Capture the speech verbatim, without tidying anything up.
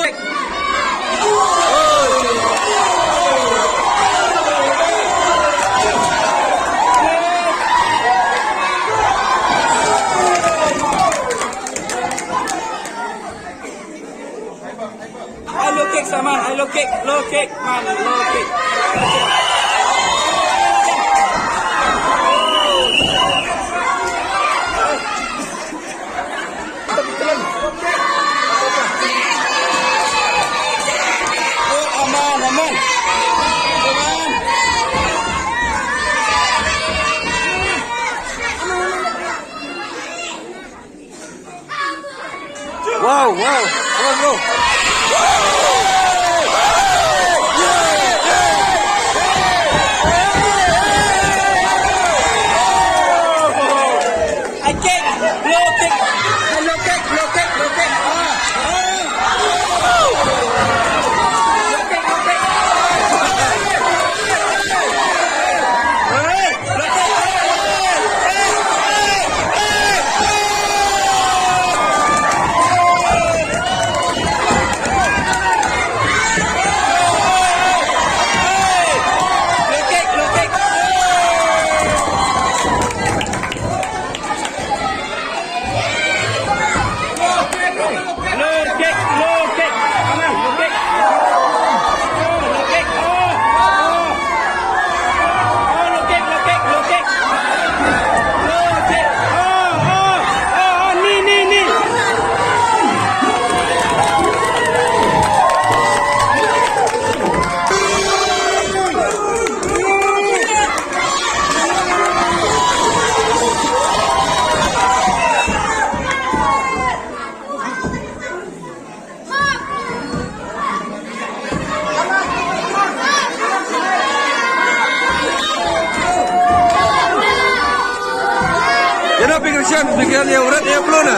Ai low kick, Saman, ai low kick, low kick, man, low kick. Oh, aman, aman. Aman. Wow, wow, wow, wow. I kick, low kick, low kick, low kick, low kick. Ah, ah. Low kick, low kick. Low kick, low kick. Come on, low kick. Oh, low kick. Oh, oh. Oh, low kick, low kick, low kick. Low kick. Oh, oh, oh, oh, knee, knee, knee. Ïa na phi Christian, phi kren ïa u red ïa u blue na.